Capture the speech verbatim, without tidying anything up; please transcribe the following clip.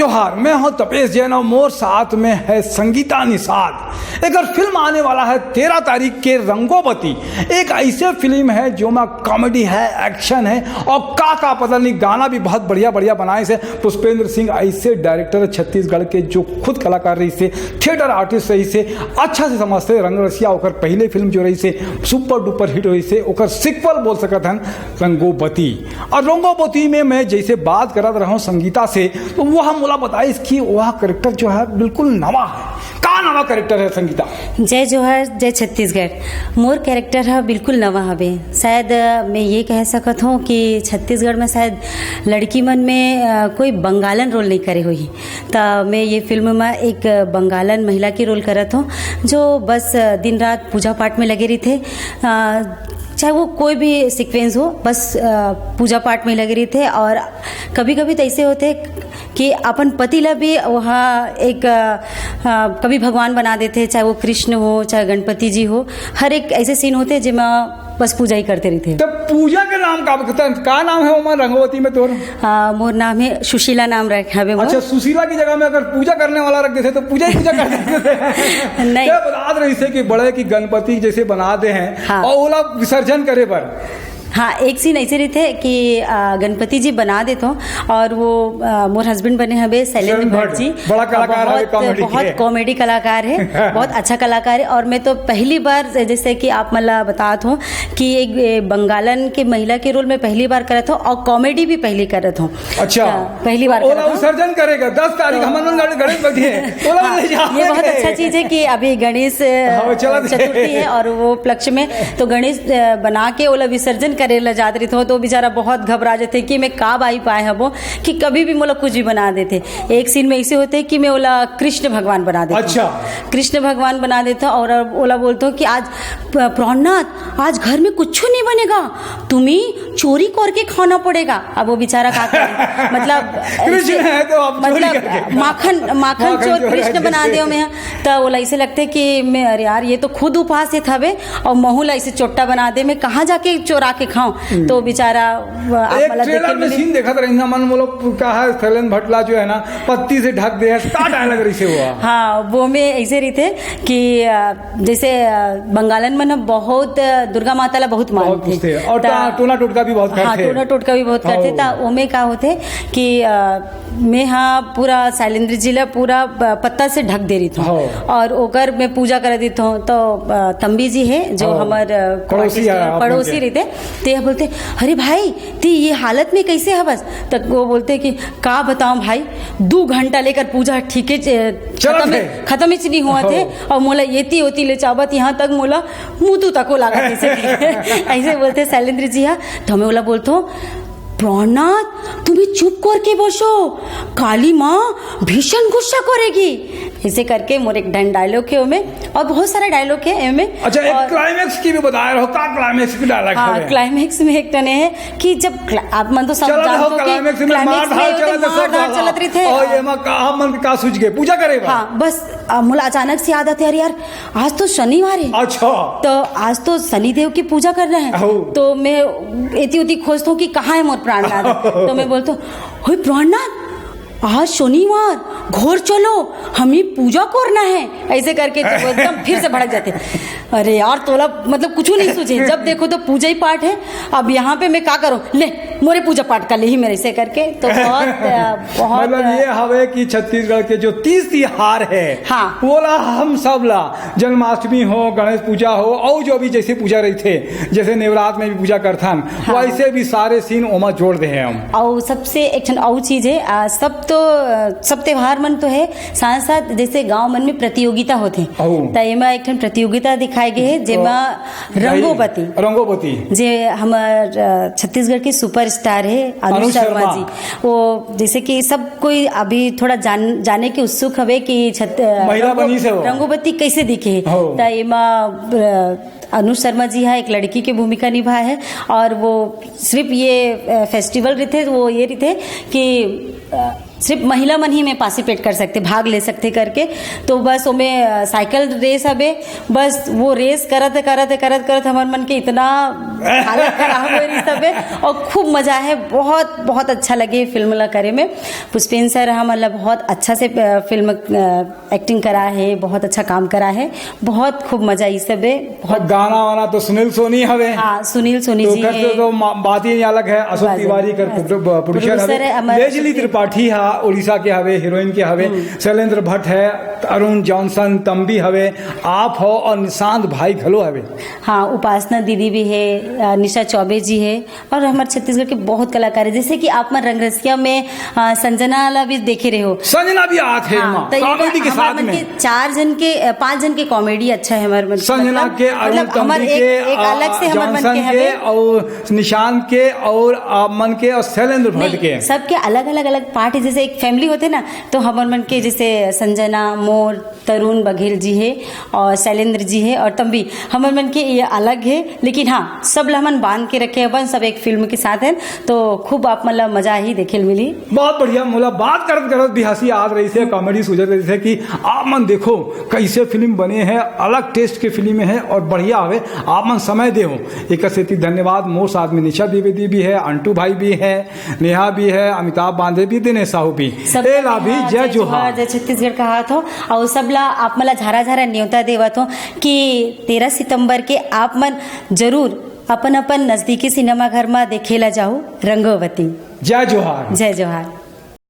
जोहार, मैं हूं तपेश जैन और मोर साथ में है संगीता निषाद। एकर फिल्म आने वाला है तेरह तारीख के, रंगोबती। एक ऐसे फिल्म है जो में कॉमेडी है, एक्शन है और का का पता नहीं, गाना भी बहुत बढ़िया बढ़िया बनाए से पुष्पेंद्र सिंह। ऐसे डायरेक्टर छत्तीसगढ़ के जो खुद कलाकार रहिसे, थिएटर आर्टिस्ट रहिसे, अच्छा से समझते रंग रसिया। ओकर पहले फिल्म जो रहिसे, सुपर डुपर हिट रहिसे, ओकर सिक्वल बोल सकत हन रंगोबती। और रंगोबती में मैं जैसे बात करत रहूं संगीता से, तो वो हम मोला बताइस कि वह कैरेक्टर जो है बिल्कुल नवा है। का नवा कैरेक्टर है संगीता? जय जोहार, जय छत्तीसगढ़। मोर कैरेक्टर ह बिल्कुल नवा हवे। शायद, अ, मैं ये कह सकत हूँ कि छत्तीसगढ़ में शायद लड़की मन में, अ, कोई बंगालन रोल नहीं करे होही। त मैं ये फिल्म में एक बंगालन महिला के रोल करत हूँ, जो बस, अ, दिन रात पूजा पाठ में लगे रहिथे। अ, चाहे वो कोई भी सीक्वेंस हो, बस, अ, पूजा पाठ में लगे रहिथे। और कभी-कभी तो ऐसे होथे कि अपन पति ला भी वहाँ एक, अ, अ, कभी भगवान बना देथे, चाहे वो कृष्ण हो, चाहे गणपति जी हो। हर एक ऐसे सीन होथे जेमा बस पूजा ही करते रहिथे। तब पूजा के नाम का, का नाम है ओमा रंगोबती में तोर? अ, मोर नाम है सुशीला, नाम रख हवे मोर। अच्छा, सुशीला की जगह में अगर पूजा करने वाला रख देथे तो पूजा ही पूजा कर देथे। नहीं। क्या बता रही से कि बड़े की गणपति जैसे बना दे हैं हाँ। और ओला विसर्जन करे बर। हाँ, एक सीन ऐसे रहिथे कि, अ, गणपति जी बना देथों और वो, अ, मोर हस्बैंड बने हवे शैलेंद्र शैलेंद्र भट्ट भट्ट, जी। बड़ा कलाकार हवे बहुत, कॉमेडी बहुत के। कॉमेडी कलाकार है, बहुत अच्छा कलाकार है। और मैं तो पहली बार, जैसे कि आप मन ला बतात हूँ कि एक, ए, बंगालन के महिला के रोल में पहली बार करत हूँ और कॉमेडी भी पहली करत हूँ। अच्छा। हाँ, पहली बार ओला करत हूँ। विसर्जन करेगा, दस तारीख तो हमन मन गणेश बैठे हैं। ओला हाँ, ले जाओ। ये बहुत अच्छा चीज है कि अभी गणेश, अ, हाँ, चला दे। चतुर्थी है और वो उपलक्ष्य में तो गणेश, अ, बना के ओला विसर्जन करे ला जात रहिथे, तो बेचारा बहुत घबरा जाथे कि मैं का बाई पाए हबो कि कभी भी मोला कुछ भी बना देथे। एक सीन में ऐसे होथे कि मैं ओला कृष्ण भगवान बना देथों। अच्छा। कृष्ण भगवान बना देथों और ओला बोलथों कि आज प-, प्रौन्नाथ, आज घर में कुछ नहीं बनेगा, तुम्हें चोरी करके खाना पड़ेगा। अब वो बेचारा का करे? मतलब, कृष्ण ऐसे, है तो आप चोरी मतलब, करके खा। माखन, माखन माखन चोर चोर कृष्ण बना जैसे। दे मैं, तो ओला ऐसे लगथे कि मैं, अरे यार, ये तो खुद उपास हे हवे और महू ला ऐसे चोट्टा बना दे, मैं कहाँ जाके चोरा के खाऊं? हम्म। तो बेचारा, आप एक वाला देख के ट्रेलर में मिले। सीन देखत रहिन हमन, वो लोग कहा है, शैलेंद्र भट्ट ला जो है ना, पत्ती से ढक दे है, का डायलॉग रहिसे हुआ? हाँ, वो में ऐसे रहिथे कि, अ, जैसे, अ, बंगालन मन ह बहुत, अ, दुर्गा माता ला बहुत बहुत मानथे। पूछते हैं। और त-, टा-, टोना टोटका भी बहुत हाँ, करथे। टोना टोटका भी बहुत करथे। हाँ। त ओमे का होथे कि, अ, मैं हा पूरा शैलेंद्र जी ला पूरा प-, पत्ता से ढक दे रहिथों। हाँ। और ओकर मैं पूजा कर देथों। तो, अ, तंबी जी है, जो हाँ। हमर, अ, पड़ोसी artist है, है, आप पड़ोसी लोग के। रहिथे। ते बोलथे, "अरे भाई, ते ये हालत में कैसे हवस?" त वो बोलथे कि, "का बताऊं भाई, दू घंटा लेकर पूजा ठीक है, च-, चलत खत्म है। खत्म ही नहीं हुआ थे, हाँ। और मोला एती ओती ले चाबत, यहाँ तक मोला मुतू तको लागत ऐसे।" ऐसे बोलथे शैलेंद्र जी हा। तो मैं ओला बोलथों, "प्रौनाथ, तुम्हें चुप करके बसो, काली माँ भीषण गुस्सा करेगी।" ऐसे करके मोर एक डन डायलॉग है ओमे, और बहुत सारा डायलॉग है एमे। अच्छा, एक और क्लाइमैक्स की भी बताए रहो, का क्लाइमैक्स की डायलॉग हाँ, है? क्लाइमैक्स में एक टने है कि जब क्ला-, आप मन तो सब चलत जानते हो हो कि क्लाइमैक्स में क्लाइमैक्स मार धाड़ में होते चलत है, मार सब धाड़ धाड़। चलत रहिथे। और ये मा का, आप मन का सूझ गए, पूजा करे बा? हाँ, बस, अ, मोला अचानक से याद आते, "अरे यार, आज तो शनिवार है।" अच्छा। तो आज तो शनिदेव की पूजा करना है। हो। तो मैं एती ओती खोजता हूँ कि कहाँ है मोर प्राणनाथ। तो मैं बोलता हूँ, "ओए प्राणनाथ, आज शनिवार, घर चलो, हमें पूजा करना है।" ऐसे करके तो वो एकदम फिर से भड़क जाते। अरे यार, तोला मतलब कुछ नहीं सूझे, जब देखो तो पूजा ही पाठ है। अब यहाँ पे मैं का करूँ, ले मोरे पूजा पाठ कर ले ही मेरे से करके। तो बहुत, अ, बहुत, मतलब अ, ये हवे कि छत्तीसगढ़ के जो तीज तिहार है, हाँ। वोला हम सब ला, जन्माष्टमी हो, गणेश पूजा हो, और जो भी जैसे पूजा रहिथे, जैसे नवरात्र में भी पूजा करथन, हाँ। वैसे भी सारे सीन ओमा जोड़ दे हैं हम। और सबसे एक ठन और चीज है, अ, सब तो, अ, सब त्योहार मन तो है, साथ साथ जैसे गांव मन में प्रतियोगिता होथे, अहो। त एमा एक ठन प्रतियोगिता दिखाए गए है, जेमा तो रंगोबती। रंगोबती। जे हमर, अ, छत्तीसगढ़ की सुपरस्टार है अनु अनुज शर्मा शर्मा। जी। वो जैसे कि सब कोई अभी थोड़ा जान-, जाने के उत्सुक हवे कि छत-, अ, महिला रंगो-, बनी से हो। रंगोबती कैसे दिखे। हो। त एमा, अ, अनुज शर्मा जी हा एक लड़की की भूमिका निभाए है और वो सिर्फ ये, अ, फेस्टिवल रहिथे, वो ये रहिथे कि, अ, सिर्फ महिला मन ही में पार्टिसिपेट कर सकथे, भाग ले सकथे करके। तो बस ओमे, अ, साइकिल रेस हवे, बस वो रेस करत, करत, करत, करत हमर मन के इतना हालत खराब हो रही सब है। और खूब मजा है, बहुत बहुत अच्छा लगे फिल्म ला करे में। पुष्पेंद्र सर हमन ला बहुत अच्छा से अ, फिल्म एक्टिंग करा है, बहुत अच्छा काम करा है, बहुत खूब मजा इस सब है। बहुत गाना वाना तो सुनील सोनी हवे। हाँ, सुनील सोनी तो जी कर है। तो मा- बात ही अलग है। अशोक बस, तिवारी कर बस। प्रोड्यू- प्रोड्यूसर प्रोड्यूसर हवे। है, अमर लेजली अशोक त्रिपाठी हा, उड़ीसा के हवे, हीरोइन के हवे। शैलेंद्र भट्ट है, अरुण जॉनसन, तंबी हवे, आप हो और निशांत भाई घलो हवे। हाँ, उपासना दीदी भी है, अ, निशा चौबे जी है, और हमारे छत्तीसगढ़ के बहुत कलाकार है। जैसे कि आप मन रंगरसिया में अ, संजना ला भी देखे रहे हो। संजना भी आत है हाँ, माँ, तो ये कॉमेडी के हमारे साथ मन में। के चार जन के अ, पांच जन के कॉमेडी अच्छा है हमारे मन के, संजना मतलब, के, अरुण मतलब, हमारे तंबी एक, के, एक अलग से हमारे मन जॉनसन के के हवे। और निशांत के और आप मन के और शैलेंद्र भट्ट नहीं, के। सबके अलग अलग अलग पार्ट है। जैसे एक फैमिली होते ना, तो हमारे मन के जैसे संजना, मोर, तरुण बघेल जी है और शैलेंद्र जी है और तंबी, हमारे मन के ये अलग है। लेकिन हाँ, सब ला हमन बांध के रखे अपन, सब एक फिल्म के साथ है, तो खूब आप मतलब मजा ही देखे मिली। बहुत बढ़िया। मोला बात करत करत भी हंसी आत रही से, कॉमेडी सूझत रही से कि आप मन देखो कैसे फिल्म बने हैं, अलग टेस्ट के फिल्म है और बढ़िया हवे। आप मन समय देहो, एक सेती धन्यवाद। मोर साथ में निशा द्विवेदी भी है, अंटू भाई भी है, नेहा भी है, अमिताभ बांधे भी, दिनेश साहू भी। सब एला भी जय जोहार। जय छत्तीसगढ़ कहात हो। और सब ला आप मन ला झारा झारा न्योता देवत हो कि तेरह सितंबर के आप मन जरूर अपन अपन नजदीकी सिनेमा घर में देखे ला जाहू रंगोवती। जय जोहार। जय जोहार।